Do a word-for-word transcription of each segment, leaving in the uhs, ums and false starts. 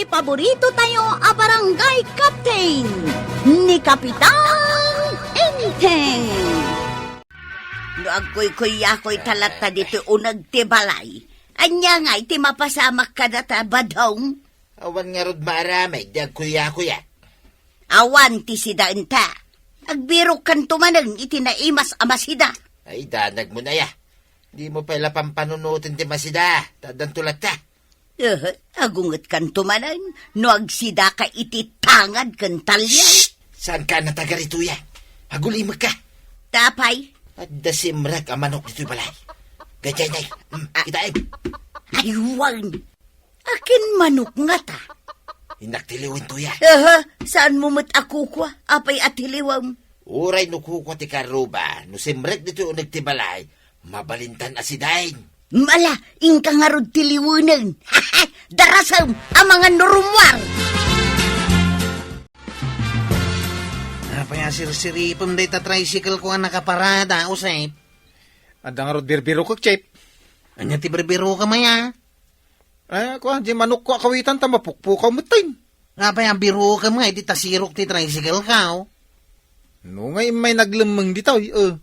Paborito tayo a barangay captain, ni Kapitan Enteng. No agkuykuyakoy ta latta ditoy uneg ti balay, ania ngay ti mapasamak kadata, Badong? Awan ngarud maaramid ti agkuyakuyak. Awan ti sidaenta. Agbirokkanto manen iti naimas a masida. Ay, danagmo aya. Dimo pay la pampanunoten ti masida, ta addanto latta. Eh, agungetkanto manen no agsidaka iti tangad ken taliay. Shh! Saanka a natagar itoy a? Agulimekka. Apay? Adda simrek a manok ditoy balay. Daydiay, nay. Hmm, kitaem. Ay, wen. Akin manok ngata? Innak tiliwen toy a. Aha, saanmo met a kukua? Apay a tiliwem? Uray no kukua ti karruba, no simrek ditoy uneg ti balay, mabalintan a sidaen. Ala, inka ngarud tiliwenen. Darasem, amangan no rummuar. Apay a sirsiripem dayta tricycle ko a nakaparada, Josep? Adda ngarud birbirokek, Chef. Ania ti birbirokem aya? Eh, kua, di manokko a kawitan ta mapukpukaw metten. Apay a birokem nga iti tasirok ti tricycle ko? No nga immay naglemmeng ditoy, eh.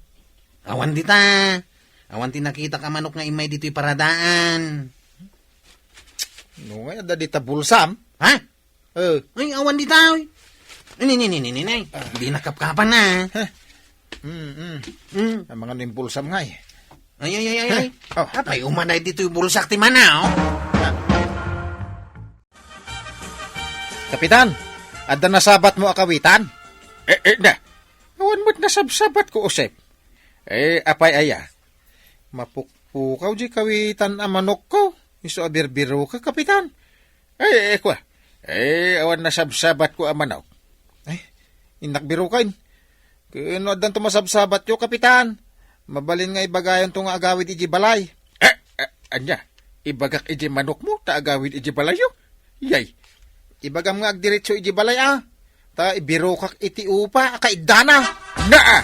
Awan dita. Awan ti nakitak a manok nga immay ditoy paradaan. No nga adda dita bulsam? Ha? Eh. Ay, awan dita, oy. Ni, ni, ni, ni, ni, ni. Ah. Di nakapkapan na. Heh. Mm, mm. Mm. Amangan no impulsam ngay. Ay, ay, ay, ay, ay. Oh. Apay, umanay ditoy bulsak ti mana, oh. Kapitan, adda nasabatmo a kawitan? Eh, eh, na. Awan met nasabsabatko, Josep. Eh, apay aya? Mapukpukaw di kawitan a manokko. Isu a birbirokek, Kapitan. Eh, eh, kua. Eh, awan nasabsabatko a manok. Ay, innak biroken. Ken no addanto masabsabatyo, Kapitan, mabalin nga ibagayonto nga agawid idiay balay. Eh, eh, ania? Ibagak idiay manokmo ta agawid idiay balayyo? Yay. Ibagam nga agdiretso idiay balay, a. Ta ibirokak iti upa a kaiddana. Naa!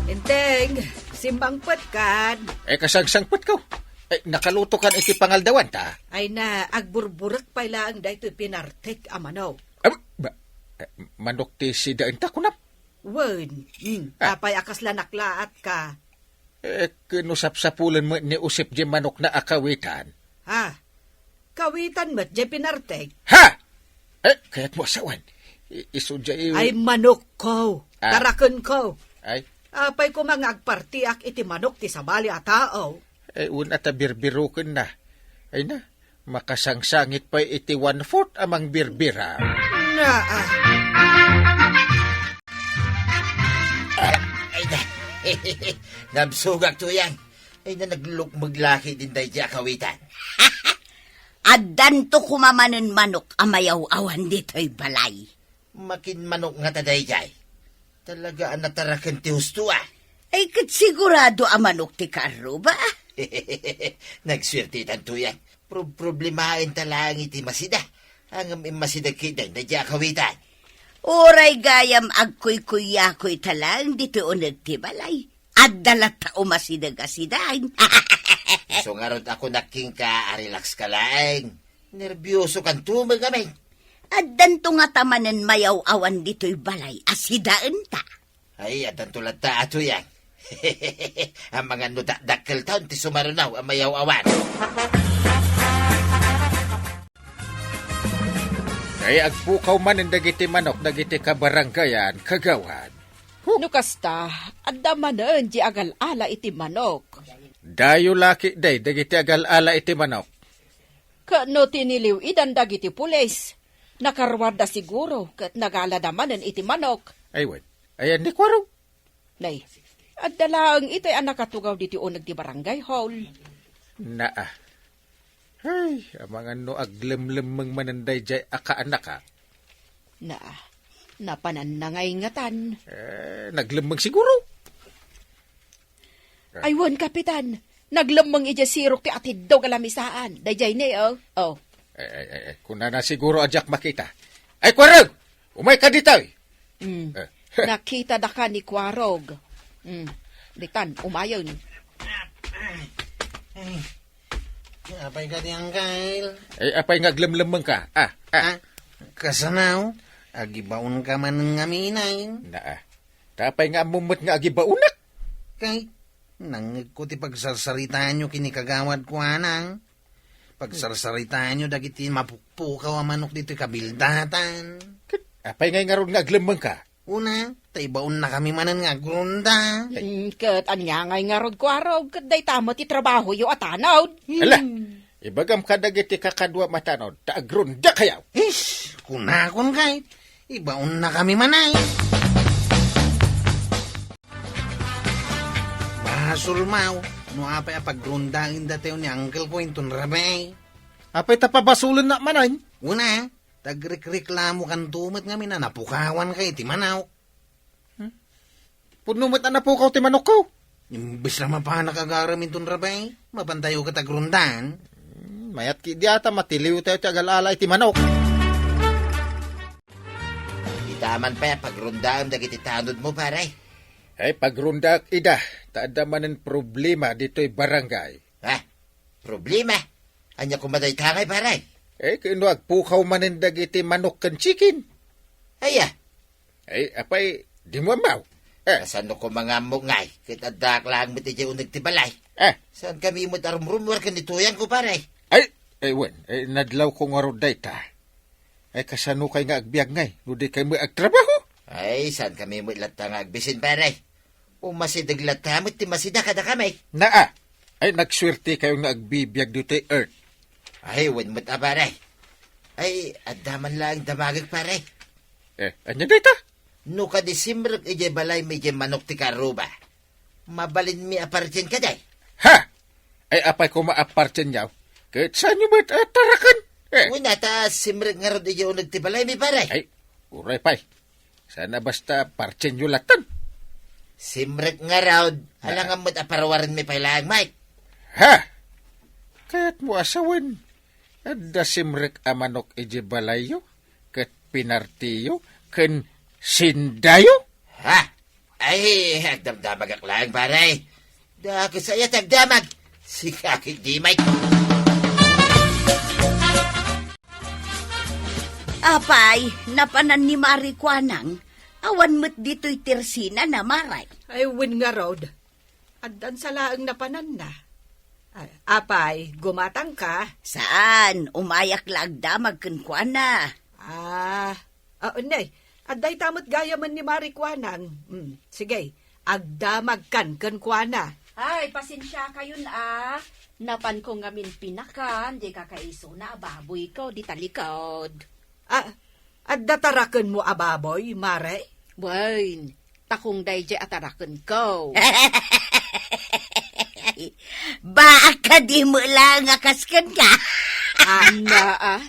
Enteng, simmangpetkan. Eh, kasangsangpetko. Eh, nakalutokan iti pangaldawan ta. Ay na, agburburek pay laeng daytoy pinartek a manok. Ab-, ba, eh, manok ti sidaenta, kunam? Wen, mm, Ah. apay a kasla naklaatka? Eh, ken no sapsapulen met ni Josep di manokna a kawitan. Ha? Kawitan met di pinartek? Ha? Eh, kayatmo a sawen. I-, isu di i- Ay, manokko. Ah. Tarakenko. Ay. Apay koma nga agpartiak iti manok ti sabali a tao? Eh, wen a ta birbirokenna. Ay na, makasangsangit pay iti one-fourth a mangbirbira. Naa. Ay, na. Nabsogak, Tuyang. Ay na, naglukmeg la ketdin daydi a kawitan. Addanto koma manen manok a mayaw-awan ditoy balay. Makin manok ngata daydiay. Talaga a nataraken ti husto, a. Ay, ket sigurado a manok ti karruba. Nagsuertetan, Tuyang. Pro-, problemaenta laeng iti masida. Ngem immasideg ketdin daydi a kawitan. Uray gayam agkuykuyakoyta laeng ditoy uneg ti balay. Adda latta umasideg a sidaen. Isu ngarud a kunak kenka a relax ka laeng. Nerbiosokanto met ngamin. Addanto ngata manen mayaw-awan ditoy balay a sidaenta. Ay, addanto latta a Tuyang. Amangan no dakdakkeltaon ti sumaruno a mayaw-awan. Ay, agpukaw manen dagiti manok dagiti kabarangayan, kagawad. Huh. No kasta, adda manen di agal-ala iti manok. Dayo la ketdi dagiti agal-ala iti manok. Ket no tiniliw-idan dagiti pulis, nakaruarda siguro ket nagalada manen iti manok. Ay, wen. Ayan ni Kuarog. Nay, adda laeng itoy a nakatugaw ditoy uneg ti barangay hall. Naa. Ay, amangan no aglemlemmeng manen daydiay a kaanaka. Naa, napananna ngay ngatan. Eh, naglemmeng siguro. Ay, wen, Kapitan. Naglemmeng idiay sirok ti atiddog a lamisaan. Daydiay ni, oh. Oh. Eh, eh, eh, eh, kunana siguro a diak makita. Ay, Kuarog! Umayka ditoy! Mm. Eh. Nakita daka ni Kuarog. Mm. Ditan, umayen. Apay kadi, Angkel? Eh, apay nga aglemlemmengka? Ah, ah. Ah, kasano? Agibaonka man ngamin. Naa. Ta apay nga ammom met nga agibaonak? Kay, nangngegko ti pagsarsaritaanyo ken ni Kagawad Kuanang. Pagsarsaritaanyo dagiti mapukpukaw a manok ditoy kabildatan. Ket apay ngay ngarud nga aglemmengka? Una, ta ibaonnakami manen nga agrunda. Mm, ket ania ngay ngarud, Kuarog, ket dayta met ti trabahoyo a tanod? Ala, hmm. Ibagam kadagiti kakaduam a tanod, ta agrundakayo. Ish, kunakon kay, ibaonnakami manen. Basolmaw, no apay a pagrundaen datayo ni Uncle ko inton rabii. Apay ta pabasolennak manen? Una, ta agrikreklamokanto met ngamin a napukawanka iti manok. Hmm? Pudno met a napukaw ti manokko. Imbes a mapanak agarem inton rabii, mapantayo ket agrundan. Hmm, mayat ki diata, matiliwtayo ti agal-ala iti manok. Ita man pay a pagrundaem dagiti tanodmo, pare. Ay, pagrundaak ida, ta adda manen problema ditoy barangay. Ha? Problema? Ania koma dayta ngay, pare? Eh, ket no agpukaw manen dagiti manok ken chicken. Aya? Eh, apay, dimo ammo? Eh. Kasano koma nga ammok ngay, ket addaak laeng met idiay uneg ti balay? Eh. Saankami met a rumrumuar ken ni Tuyangko, pare? Ay, eh, wen, eh, nadlawko ngarud dayta. Ay, kasano kay nga agbiag ngay, no di kay met agtrabaho? Ay, saankami met latta nga agbisin, pare. O masideg latta met ti masida kadakami. Naa, ay, nagsuertekayo nga agbibiag ditoy Earth. Ay, wen met a, pare. Ay, adda man laeng damagek, pare. Eh, ania dayta? No kadi simrek idiay balaymi idiay manok ti karuba, mabalinmi a partsien kadi? Ha? Ay, apay koma a partsienyo? Ket saanyo met a taraken? Eh. Wen a, ta simrek ngarud idiay uneg ti balaymi, pare. Ay, uray pay. Saan a basta partsienyo latta? Simrek ngarud, ah, alangan met a parawarenmi pay laeng, Mike. Ha? Kayatmo a sawen, adda simrek a manok idiay balayyo, ket pinartiyo, ken sindayo? Ha? Ay, agdamdamagak laeng, pare. Dakes aya ti agdamag. Sika ketdi, Mike. Apay, napanan ni Mari Kuanang, awan met ditoy ti ersinana, Mari. Ay, wen ngarud. Addan sa laeng napananna. Ay, apay, gumatangka? Saan, umayak la agdamag kenkuana. Ah, ah, nay, adda ita met gayamen ni Mari Kuanang. Mm, sige, agdamagkan kenkuana. Ay, pasensiakayon a. Napanko ngamin pinakan, di kakaisuna a baboyko, di talikod. Ah, adda tarakenmo a baboy, Mare? Wen, takong daydiay a tarakenko. Baak kadi met laeng a kas kenka? Anna, ah.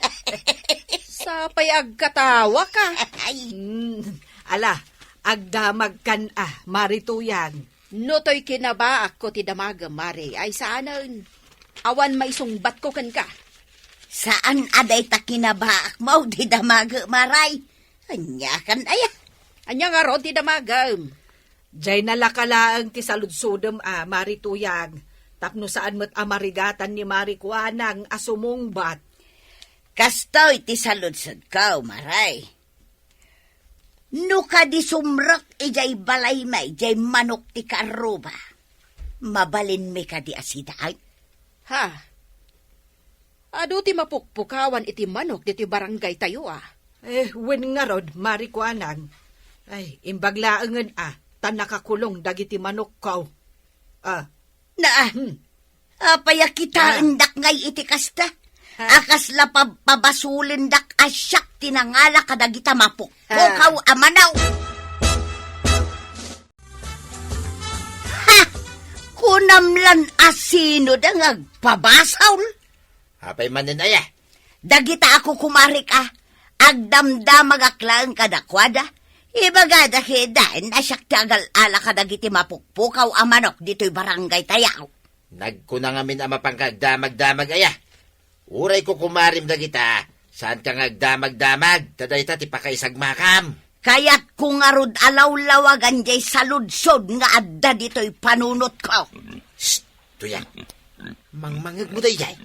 Sapay agkatawaka. Ay. Hmm, ala, agdamagkan a, Mari Tuyang. No toy kinabaakko ti damagem, Mari, ay saanen. Awan maisungbatko kenka. Saan a dayta kinabaakmo ti damagem, Mari? Aniakan aya? Ania ngarud ti damagem? Jay nalaka laeng ti saludsodem a, Mari Tuyang, tapno saan met a marigatan ni Mari Kuanang a sumungbat. Kastoy ti saludsodko, Mari. No kadi sumrek idiay balaymi, diay manok ti karuba, mabalinmi kadi a sidaen? Ha? Adu ti mapukpukawan iti manok ditoy baranggaytayo, a. Eh, wen ngarud, Mari Kuanang. Ay, imbag laengen, a, ta nakakulong dagiti manokko. Ah. Na, hmm. Apay a kitaendak ngay iti kasta? Ha? A kasla pab-, pabasolendak a siak ti nangala kadagita mapukpukaw a manok. Ha? Kunam lan a sino da nga agpabasol? Apay manen aya? Dagita a kukumarik a, agdamdamagak laeng kadakuada. Ibagada kadakuada a siak ti agal-ala kadagiti mapukpukaw a manok ditoy baranggaytayo. Nagkuna ngamin a mapanka agdamagdamag aya. Uray kukumarim dagita, saanka nga agdamagdamag, ta dayta ti pakaisagmakam. Kayatko ngarud a lawlawagan diay saludsod nga adda ditoy panunotko. Shh! Tuyang, mangmangegmo daydiay.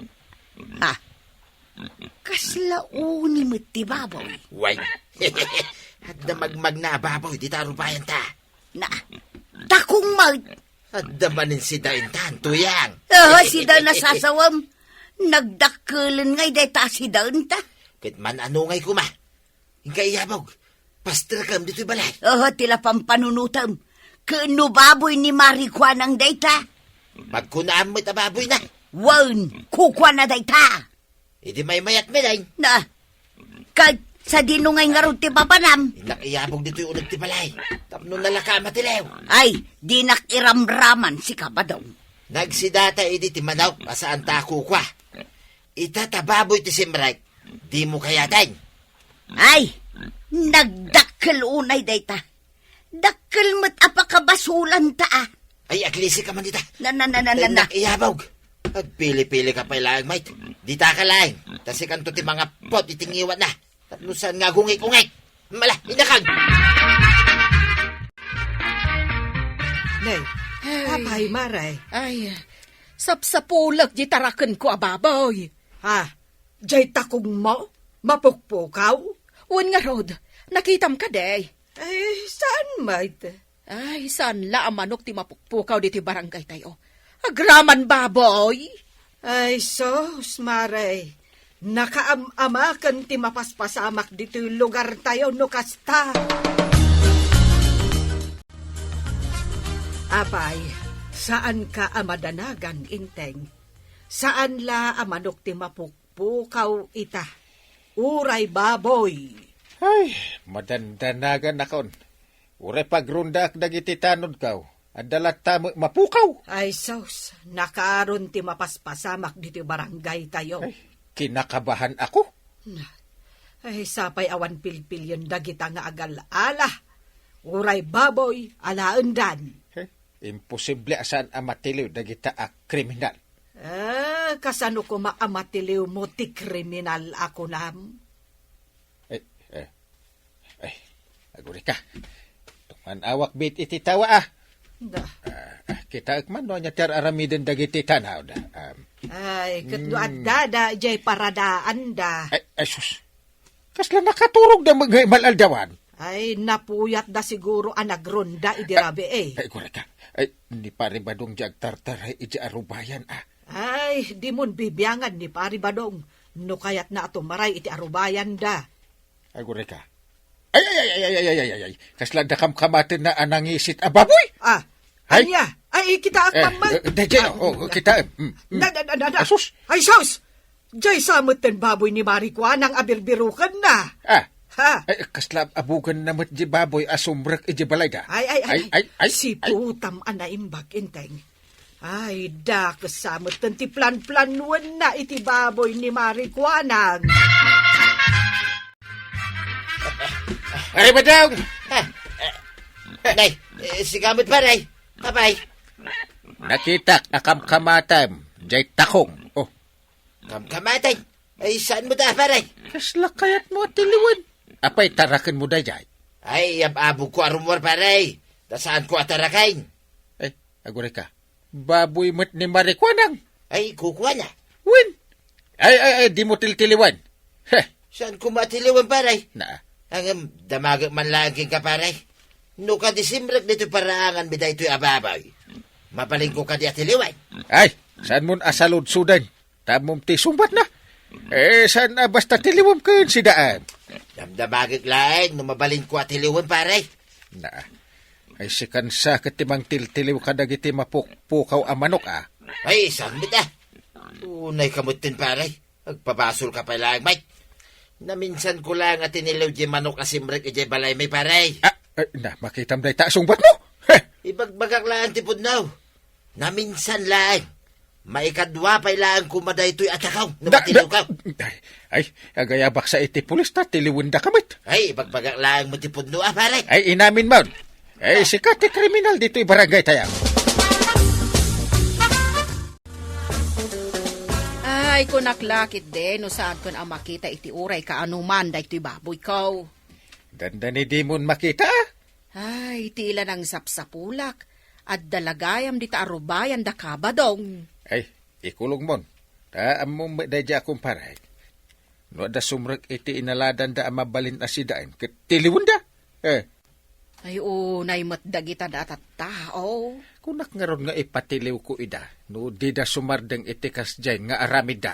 Ha? Kasla uni met ti baboy? Way. Adda magmagna a baboy dita arubayanta. Na, takong met. Adda manen sidaenta, Tuyang. Ah, sida nasasawam. Nagdakkelen ngay dayta sidaenta. Ket man-ano ngay koma? Inka iyabog, pasterkem ditoy balay. Oho, ti la pampanunotem. Ken no baboy ni Mari Kuanang dayta? Pagkunaam met a baboyna. Wen, kukuana dayta. Idi maymayat mi, deng. Na, ket sadino ngay ngarud ti papanam? Innak iyabog ditoy uneg ti balay. Tapno nalaka a matiliw. Ay, dinak iramraman, sika, Badong. Nagsidata idi ti manok a saanta a kukua. Ita ta baboy ti simrek, dimo kayaten. Ay, nagdakkel unay dayta. Dakkel met a pakabasolanta, a. Ay, aglisika man ita. Na, na, na, na, na, na. Innak iyabog. Agpili-pilika pay laeng, mait. Ditaka laeng. Ta sikanto ti mangappot iti ngiwatna. Tapno saan nga agungik-ungik. Mala, inakag! Nay, Ay. Apay, Mare? Ay, sapsapulek di tarakenko a baboy. Ha? Jay takongmo? Mapukpukaw? Wen ngarud, nakitam kadi? Ay, saan met? Ay, saan la a manok ti mapukpukaw ditoy barangay tayo? Agraman baboy! Ay, sus, Mare. Nakaam-amaken ti mapaspasamak ditoy lugar tayo no kasta. Apay, saan ka a madanagan, Inteng? Saan la a manok ti mapukpukaw ita? Uray baboy. Ay, madandanagan nakon. Uray pagrondaak dagiti tanodko, adda latta met mapukaw. Ay sus, nakaaron ti mapaspasamak ditoy barangay tayo. Ay, kinakabahan ako. Na, ay, sapay awan pilpilion dagita nga agal-ala. Uray baboy, alaendan. Eh, imposible a saan a matiliw dagita a kriminal. Eh, kasano koma a matiliw mo ti kriminal a kunam? Eh, eh, eh, agurika. Tuman awak bit iti tawa, ah. Da. Ah, ah, kitaek man no ania ti ar-aramiden dagiti tanaw da. Um, Ay, ket no mm. Adda da, jay paradaan da. Ay, ay, sus. Kasla nakaturog da mga imal-aldawan. Ay, napuyat da siguro a nagronda idi rabii. Ay, kureka. Ay, ni Pari Badong di agtartaray iti arubayan, ah. Ay, dimon bibiangan ni Pari Badong. No kayatna a tumaray iti arubayan da. Agureka. Ay, ay, ay, ay, ay, ay, ay, ay, ay. Kasla da kamkamaten na a nangisit a baboy? Ah, ay, ania? Ay, kitaak eh, mamman. Eh, daydiay, ah, oh, oh, kitaak. Mm, mm. Na, na, na, na, na. Asus. Ay, sus! Jay sa met ten baboy ni Mari Kuanang a birbiruken na. Ah. Ha? Ay, kasla abugan na met di baboy a sumrek iji balay da. Ay, ay, ay, ay, ay, ay, ay. Siputam a naimbag, Inteng. Ay, dakes sa met ti planplanuenna iti baboy ni Mari Kuanang. Pare Badong! Ah, eh, nay, eh, sika met, pare. Apay. Nakitak a kamkamatem, jay takong. Oh. Kamkamatem? Ay, saan mo ta, pare? Kasla kayat mo a tiliwen. Apay, taraken mo dayjay? Ay, iyab-abog ko a rumor, pare. Ta saan ko a taraken? Ay, agureka. Baboy met ni Mari Kuanang. Ay, kukuana. Wen. Ay, ay, ay, di mo tiltiliwan. Heh. Saan ko matiliwan, pare? Na. Ngem, damagek man laeng kenka, pare. No kadi simrek ditoy paraangan mi daytoy a baboy, mabalin ko kadi a tiliwan. Ay, saan mon asaludsoden? Tammom ti sungbatna. Eh, saan a basta tiliwem ken sidaem? Damdamagek laeng no mabalin ko a tiliwen, pare. Na, ay sikan sa ket ti mangtiltiliw kadagiti mapukpukaw a manok, a. Ay, saan met, a? Unay ka met ten, pare. Agpabasol ka pay laeng, Mike. Naminsan ko laeng a tiniliw di manok a simrek idiay balay mi, pare. Ah, eh, na, makitam dayta a sungbat mo? Heh! Ibagbagak laeng ti pudno. Naminsan laeng. Maikadua pay laeng koma daytoy a takaw no da, matiliw ka. Da, ay, ay, agayabak sa iti pulis ta tiliwenda ka met. Ay, ibagbagak laeng mo ti pudno, a, pare. Ay, inamin mo. Ay, sika ti kriminal ditoy barangay tayo. Ay, kunak la ketdi, no saan kon a makita iti uray kaanuman daytoy baboy ko. Dandani dimon makita, a? Ay, ti ila nangsapsapulak. Adda la gayam dita arubayan da Kabadong. Ay, ikulong mon. Ta ammom met daydiay a kumparek. No adda sumrek iti inaladanda a mabalin a sidaen, ket tiliwenda. Eh. Ay, unay met dagita da a tattao. Kunak ngarud nga ipatiliwko ida, no dida sumardeng iti kasdiay nga aramidda.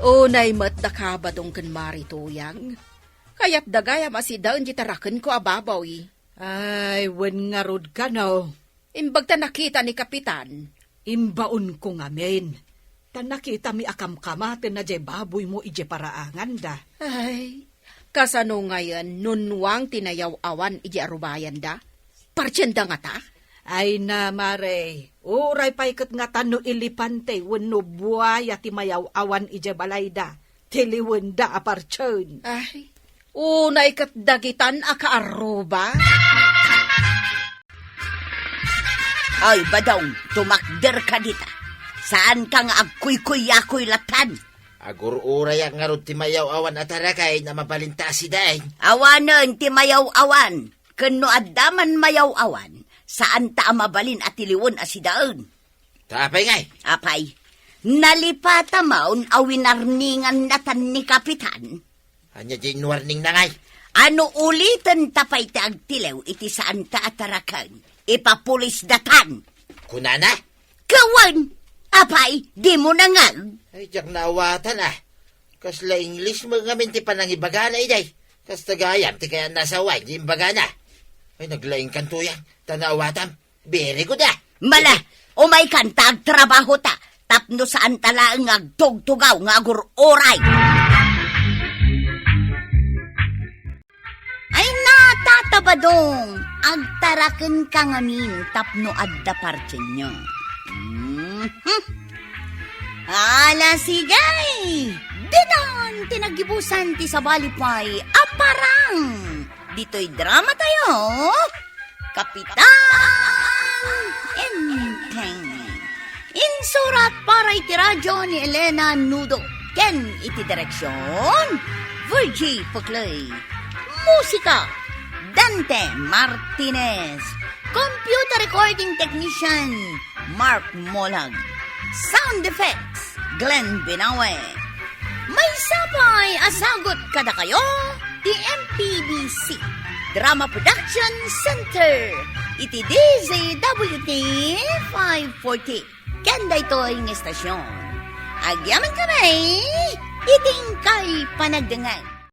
Unay met daka Badong ken Mari Tuyang. Kayatda gayam a sidaen diay tarakenko a baboy. Ay, wen ngarud kano. Imbag ta nakita ni Kapitan. Imbaonko ngamin. Ta nakitami a kamkamatenna diay baboymo idiay paraanganda. Ay, kasano ngayen no nuang ti nayaw-awan idiay arubayanda? Partienda ngata? Ay na, Mare, uray pay ket ngata no elepante wenno buaya ti mayaw-awan idiay balayda, tiliwenda a partien. Ay, unay ket dagitan a kaarruba. Ay, Badong, tumakderka dita. Saanka nga agkuykuyakoy lattan. Agur-urayak ngarud ti mayaw-awan a taraken a mabalinta a sidaen. Awanen ti mayaw-awan. Ken no adda man mayaw-awan, saanta a mabalin a tiliwen a sidaen. Ta apay ngay? Apay, nalipata maon a winarningan natan ni Kapitan. Ania diay inwarningna ngay? A no ulitenta pay ti agtiliw iti saanta a taraken, ipapulisdatan. Kunana? Kawan! Apay, dimo nangag? Ay, diak naawatan, ah. Kasla English met ngamin ti panangibagana idiay. Kasta gayam ti kayatna a sawen diay imbagana. Ay, naglaingkan Tuyang, ta naawatam. Very good, ah. Mala, umaykan ta agtrabahota, tapno saanta laeng nga agtugtugaw nga agur-uray. Ay, nata, Tata Badong, agtarakenka ngamin tapno adda partienyo. Mhm. Ala, sige! Ditan ti naggibusan ti sabali pay a parang ditoy drama tayo, Kapitan Enteng. Insurat para iti radyo ni Elena Nudo ken iti direksyon, Virgie Puclay. Musika, Dante Martinez. Computer recording technician, Mark Molag. Sound effects, Glenn Binawe. Maysa pay a sagut kadakayo ti M P B C Drama Production Center iti D Z W T five forty. Ken daytoy nga istasyon, agyamankami iti inkay panagdengngeg.